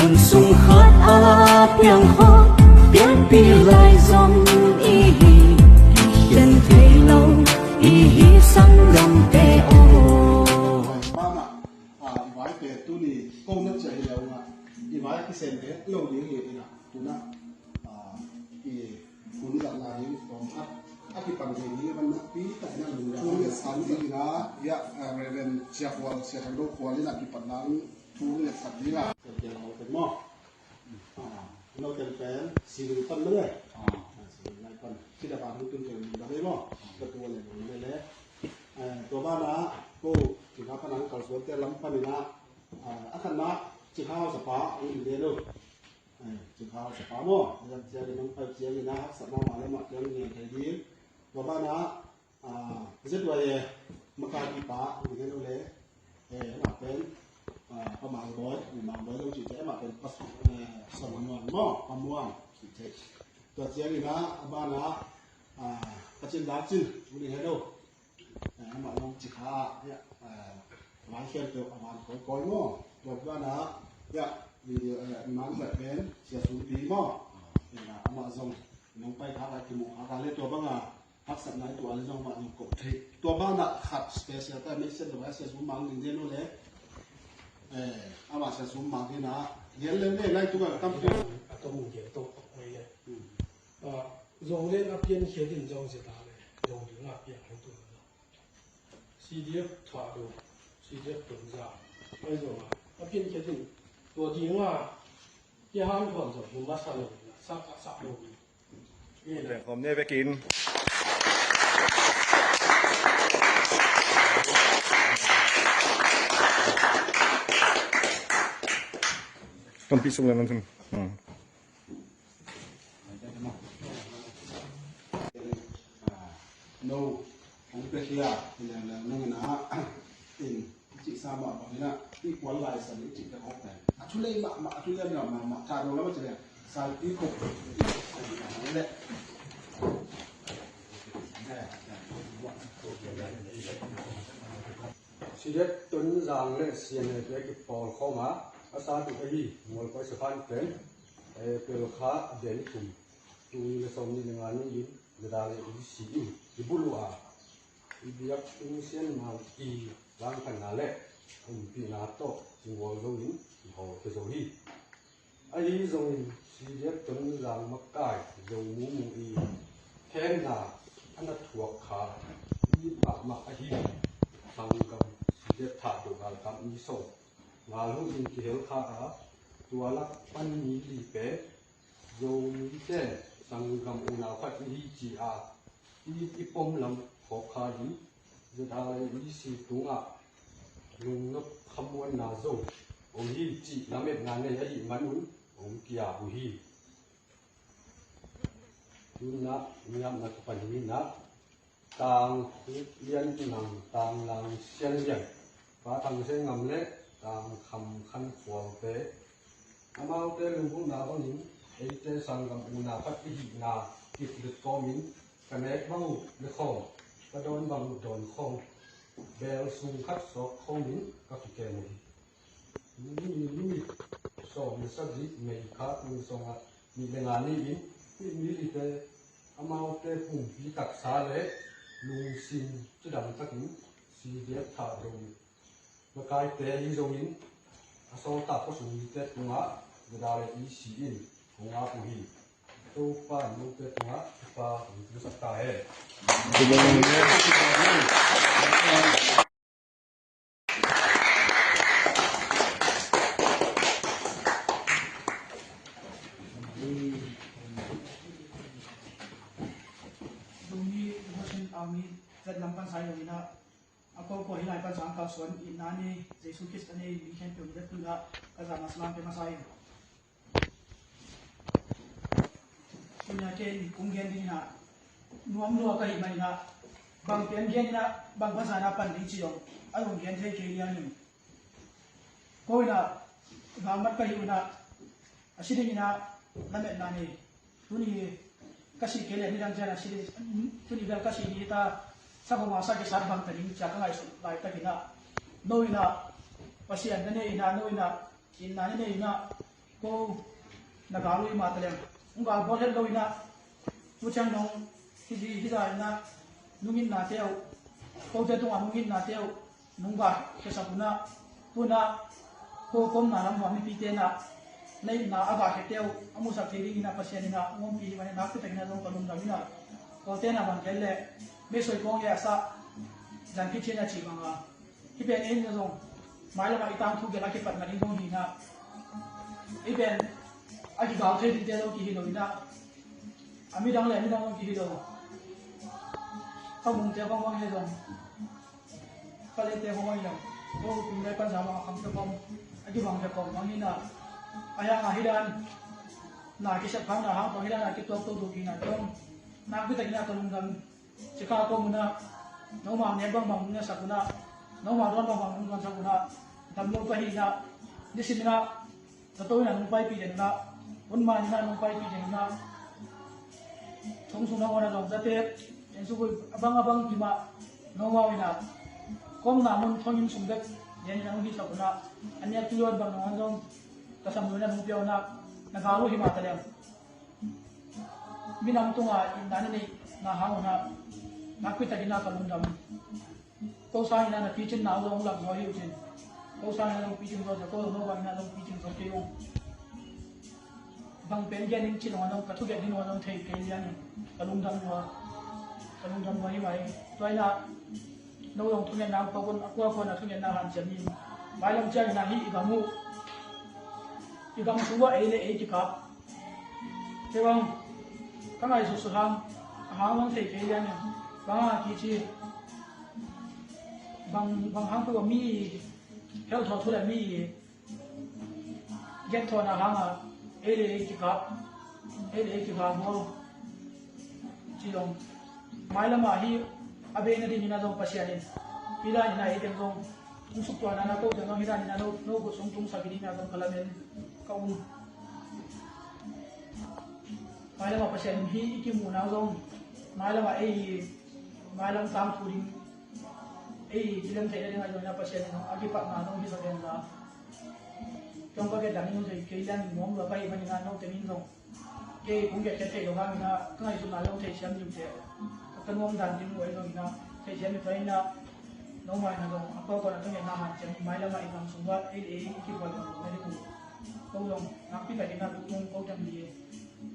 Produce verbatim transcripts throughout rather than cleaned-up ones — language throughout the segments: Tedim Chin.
Sung khat a piang khawh, pianpih lai zong i hi, kikhen thei lo i hi sanggamte aw. Bangah, ah, i vai pen tuni ko na ciah hi lo ah, i vai kisem pen lo ding hi inah, tunah, ah, i hun zat lai in tawm khat a kipan thei ding a van nakpi tak inah lungdam a ngetsak ding inah, ia, ah, Reverend Sia Khual, Sia Thang Do Khual inah kipan nang thu ngetsak ding ah. Sia Khual maw? Ah, note pen sivil pan mah le. Ah, sivil lai pan. Sida pan hong tun pen mah le maw? Ka tua le mah le. Eh, tua banah ko Cikha pan a hong kalsuante lam pan inah, ah, a khatna Cikha hausapa hong in den uh. Eh, Cikha hausapa maw? Ciang in hong pai ciang inah haksatna mah le mah ciang in thei ding. Tua banah Ah, Z Y A makaipipa, ni gen uh le, eh, amah pen, ah, Pa Mang Bawi, ni Mang Bawi lo cih te, amah pen Pa Song, eh, Song Muan maw, Pa Muan cih te. Tua ciang inah, a banah, ah, Pa Cin Dak Cin, ni gen uh. Eh, amah lo Cikha ah, ia, eh, Lai Khen Teu, a man kawikawi maw. Tua banah, ia, video, eh, man pen, Sia Sum Pi maw. Ia, amah zong, nong pai kha ka kimu kha ka le tua bangah, haksatna i tuah le zong mah nong koh thei. Tua banah khat special ta message lo a Sia Sum Mang ning den uh le. Eh, amah Sia Sum Mang hi na. Gen le le lai tungah tam tu. A tong gen tong kok mai le. Hmm. Ah, zong le a pian khia din zong zia ta le. Zong ding a pian khia tu. C D F Thado, C D F Tonzang. Ai zong a pian khia din. Tua ding a Kihan khawm zong hum masa lo, sak, sak lo. Khawm ne vekin. Tonpi sung le nan sun. Hmm. No, hong pia khia, hileng leng nang ina, in, i cih sa mah bang ina, i kuan lai san i cih ka hok pen. A thu lei mah mah, a thu lei mah mah mah, ka dong lam a cih leng, salpi kop, i cih sa mah mah le. Sidet Tonzang le C N A te kipawlkhawm a, a sa tuk ahi, Mualpai Sephan pen, eh, April kha a den thum, tul nih le sawmnih le nga ni in, Zedale E D C in i buluh a, i biakinn Sian Mang i langkhanna le umpihna tawh cingual zo in i hawl khia zo hi. Ahi zongin C D F Tonzang makai Zo Mung Mung i khenna a na thuak kha i mahmah ahi sanggam C D F Thado galkap mi sawm ngal hong in kihel kha a, tua lak pan mi li pen Zomite sanggam unau khat i hi ci a, i, i pom lam khawk kha in, Zedale E D C tungah lungnop khamuanna zo om hi cih lametna nei ahih manun hong kia uh hi. Tunah niamna ka pan hi inah, Tang Lian Nang, Tang Lang Sian Lian, Pa Thang Seng Ngam le Tang Kham Khan Khualte, amaute lunggulhna bangin eite sanggam unau khat i hihna kiplut kawmin ka nek bang uh ne khawm, ka dawn bang uh dawn khawm, bel sung khat sawk khawmin ka kikem uh hi. Ni, ni, ni, sawm le sagih May kha tul sawmnga nih le nga ni-in, hih mi lite amaute pumpi taksa le lungsim cidam takin C D F Thado makaite ahi zongin a sawltak khua sung mite tungah Zedale E D C in hong ap uh hi. Topa in note tungah thupha hong piaksak ta hen. Zumi Devotion Army zat lam pan sai lo inah, a ko ko hi lai pan sang kalsuan itna ni, Jesu Khrist a nei mi khempeuh ni zat tunah ka zahna salam pe masa in. Tuna ken kong gen ding inah, nuam lua ka hih man inah, bang pen gen inah, bang pha zahna pan ding ci dong a dong gen thei kei liang in. Ko inah, galmat ka hih unah, a si ding inah lametna nei. Tuni ka sih kei le nidang ciang a si ding, tuni bel ka sih ni ta, sa khong a sa kisat bang ta ding cia ka ngaihsut laitak inah, no inah Pasian na nei inah, no inah itna na nei inah, Ko na gal uh i mah ta leng, hong gal bawl het lo in ah, tu ciang dong hih, hih zah in ah nungitnate uh, kote tungah nungitnate uh nong gah khiasak un ah, tu in ah ko ka omna lam bang mipite in ah na itna a gah khiate uh a musak thei dingin ah Pasian in ah hong ompih hi manin, nakpi takin ah zong ka lungdam in ah, kote na bang kel leh, mei soi kong e a sah, zan khit ciang a cih bang a, hih pen ei in ah zong mailam ah i tangthu gelh a kipatna ding zong hi in ah, hih pen a kigal thei dingte zong kihi lo in ah, a midang le a midang zong kihi lo. Ka mungte bang bang hi zong, ka lete bang bang hi zong, ko kum le pan zah bang a kham te bang, a kibang te bang bang hi in ah, a hiang a hih dan na kisep khang na hang bang hih dan a kituak to duk hi in ah zong, nakpi takin ah ka lungdam. Cika ko mun ah, noma nek bangbang nong neksak un ah, noma duan bangbang nong duansak un ah, dam lo ka hi in ah, nisim in ah, na to in ah nong paipih den un ah, hun man in ah nong paipih den un ah, thong sung na hong a zong zate, en sukui a bang a bang kim ah, noma in ah, ka omna mun thong in sung bek den in ah nong hisak un ah, a nek tu luan bang nong an zong, ka sam lo in ah nong pia un ah, na gal uh hi mah ta leng, minam tungah itna na neih na hang un ah, nakpi takin ah ka lungdam. Ko sang in ah na picin na zong lak zaw hi uh cin. Ko sang in ah zong picin zaw, ko no bang in ah zong picin zaw kei ung. Bang pen gen in cin ung a zong, ka thugen in ung a zong thei kei lian in, ka lungdam lua, ka lungdam lua hi mai. Tua in ah no zong thungetna hong pok un, a kuakua na thungetna hanciam hi. Mailam ciangin ah hih i gam uh, i gam sung uah ei le ei kikap. Kei bang ka ngaihsutsut hang, a hang bang thei kei lian in, bang a kici, bang, bang hang peuh a mi i helthawh thu le mi i genthawhna hangah ei le ei kikap, ei le ei kikap bawl ci zong, mailam ah hih a bei nadingin ah zong Pasian in hih dan in ah ei teng zong hong suktuahna na ko teng zong hih dan in ah no, no khut sung tungsak hi dingin ah zong ka lamen ka um. Mailam ah Pasian in hih i kimuhna uh zong mailam ah ei, mailam tangthu ding, ei kilem theih nading ah zong in ah Pasian in a kipatna zong hi sak hen la. Kei hong ka gen dan in hong thei kei lian in nuam lua ka hih manin ah no teng in zong kei kong gen kei thei lo hangin ah ka ngaihsutna zong theisiam ding uh teh. Ka nuam dan ding uh ahi zongin ah theisiam ding uh ahi in ah, no mai na zong a kuakua na ka ngenna hanciam in mailam ah i gam sung uah ei le ei i kibuai lo na ding uh. Ko zong nakpi takin ah tutung ko teng hi.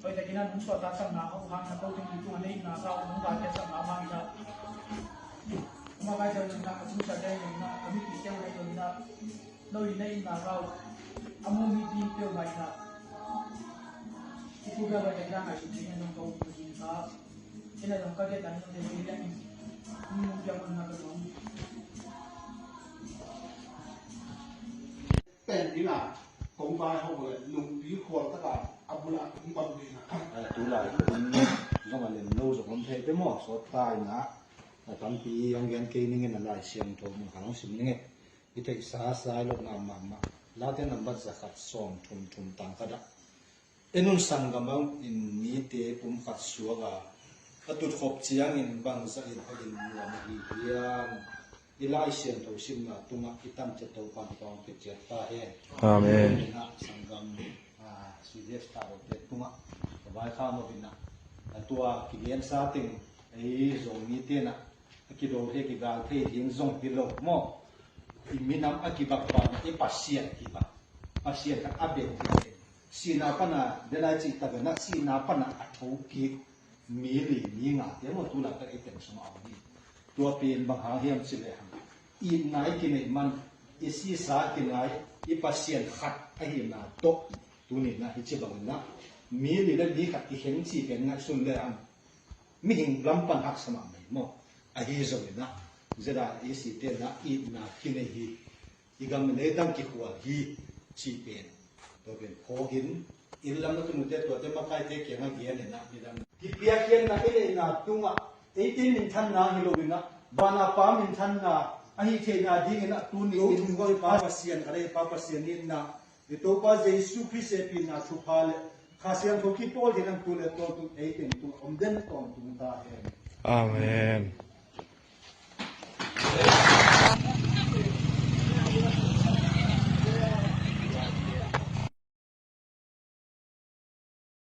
Hoih takin ah nong suahtaksakna a uh hangin ah ko teng hi tungah na itna ka uh nong galkhiatsakna a uh hangin ah, makaite uh na a sungsiate uh na a mipite uh na i lo in ah, no in na itna ka uh a mu mi ding peuh mah in ah, i thu bia hoih takin ah ngaihsun ding in ah nong ka uh ding ka. Ina zong ka gen dan in ah nong ding in ah, nong piak un na ka zong pen ding a, kong vai ho le lungpi khual taka a bula kong bang ding a. A tu lai kong zong a lem lo zong om thei te maw, sawt ta in a, a tampi hong gen kei ning in a, Lai Siangtho mun khat hong sim ning e. I theihsa sai lotna mahmah, Late nambat za khat sawm thum thum tang khat ah, en un, sanggam a um in mite pumkhat suak a, a tutkhop ciangin bangzah in a inn nuam ahi hiam? I Lai Siangtho simna tungah i Tangciat Topa in thupha hong pia ciat ta hen. Amen. Ina sanggam, ah, C D F tarote tungah ka vaikhak mawk in a, a tua kigensa teng ei Zomite in a, a kido thei, kigal thei ding zong hi lo maw? I minam a kibakbakna i Pasian hi bang, Pasian khat a bel hi. Sihna pana, den a i cih tak in a, sihna pana a thokik mi li mi ngate maw, tu laitak i teng sungah a om hi. Tua pen bang hang hiam cih lehang, itna i kineih man, i sisa kingai, i Pasian khat ahihna tawh tuni in a, hih ci bangin a, mi li le mi khat i kheng cih pen ngaihsun lehang mihing lam pan haksa mahmah hi maw? Ahi zongin a, Z R A C te in a itna kinei hi, i gam le leitang kikhual hi cih pen, tua pen phawk in, inn lam na tunute tuate makaite kiangah gen in a, midang kipiakkhiatna i neihna tungah eite minthanna hi lo in a, vana Pa minthanna ahi theihna dingin a, tuni in Pa Pasian ka lei, Pa Pasian in a, i Topa Jesu Khrist hehpihna thupha le Kha Siangtho kipawl ding in a, tu le tawntung ei teng tungah om den tawntung ta hen. Amen.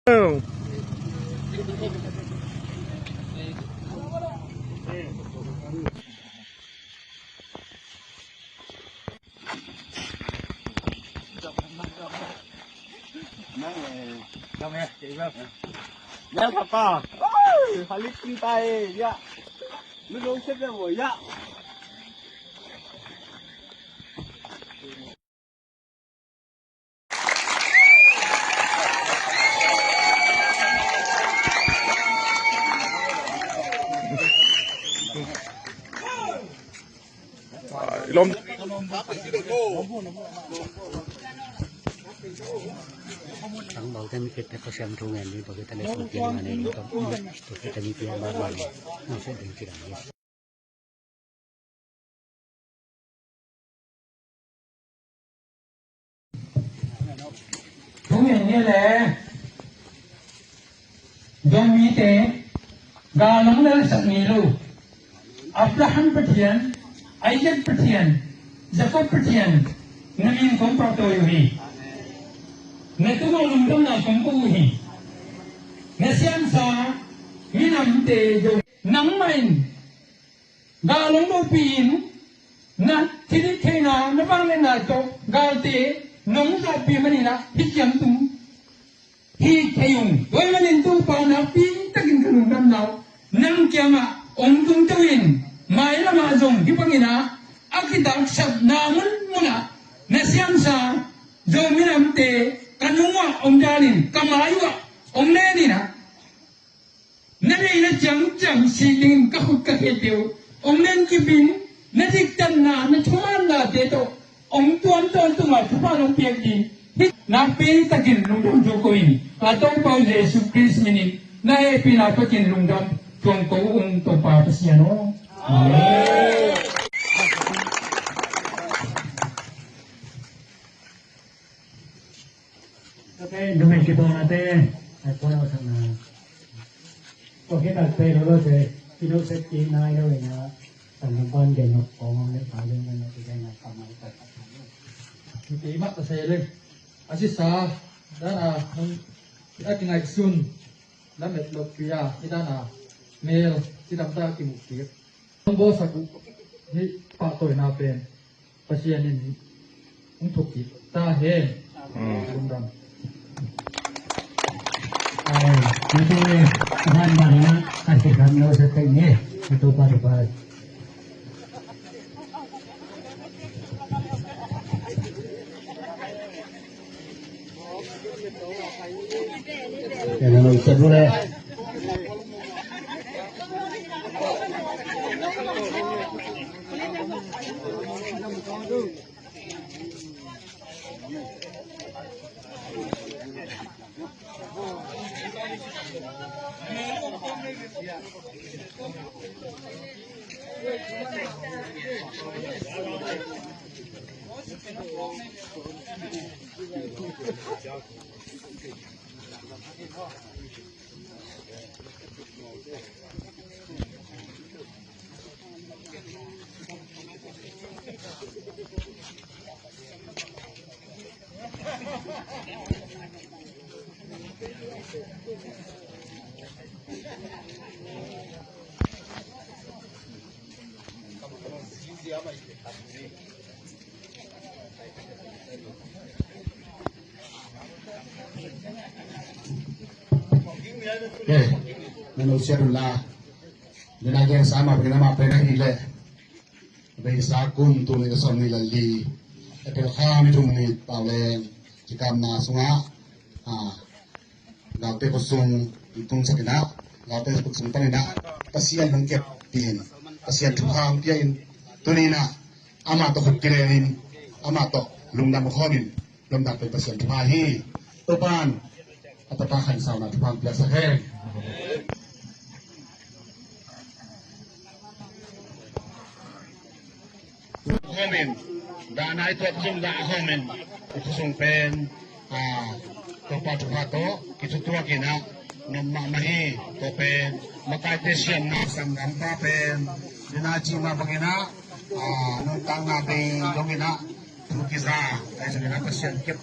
Lom. Tang bau temi kete kasiam tu ngen ni bagi tanda semakin mana ni tu kete ni pia mana ni. Nang sedang kira ni. Thu ngen ni le Zomite galong le sak ni lo. Abraham Pathian, Isaac Pathian, Jacob Pathian, na min kong pau to hi. Na tu ma lungdam na kong ko hi. Na siam sa minamte zo nang main. Gal hong dopi in na thilhih theihna na vangliatna tawh galte nong zawhpih manin ah hih ciamtun hi thei ung. Tua ahih manin Topa nakpi takin ka lungdamna uh nang kiangah hong tungto in mailamah zong hih bangin ah a kitaksapna munmun ah na siamsa Zo minamte ka nungah hong dalin ka mai uh ah hong lenin ah na deihna ciangciang sih dingin ka khut ka khe peuh hong len kipin na diktatna na thumaannate tawh hong tuam tawntung a thupha hong piak ding hih nakpi takin lungdam zo ko in. A Topa Jesu Khrist minin na hehpihna takin lungdam tuang ko ung Topa Pasian aw. Amen. Tate numei kibawnate ai puan awsakna. Tua khit tak te lo lo se kino sep ki nai lo ina. Tang ban gen nok kong le pa le ngan nok ki gen nok pa mai ta. Ki mat ta se le. A sisa dan a a kingaihsun lamet loppi a i dan a mel cidam ta kimuk kik. Hong bawlsak uh hih pahtawina pen Pasian in hong thuk kik ta hen. Amen. Lungdam. Ai, nanti akan mana kasih kami usah tengok. Satu pada pada. Eh, nanu siarun la. Nina gen sama bagi nama pena hile. Beisa kum tuni ka sawm nih le li. April kha ni thum ni Pauleng cikamna sungah, ah, galte khutsung tungsak inah, galte khutsung pan inah Pasian hong kep in, Pasian thupha hong pia in, tuni inah amah tawh khut kilenin, amah tawh lungdam khawmin, lungdam pen Pasian thupha hi. Topan a tapa khansauna thupha hong piaksak hen. Khomin, dahna i tuak zong dah khomin, i khusung pen, a, Topa thupha tawh kithutuak inah, nom mahmah hi. Tua pen makaite siamna sanggampa pen, dina cihna banginah, a, nuntakna bei dong inah, thu kiza, ai zong inah Pasian kep.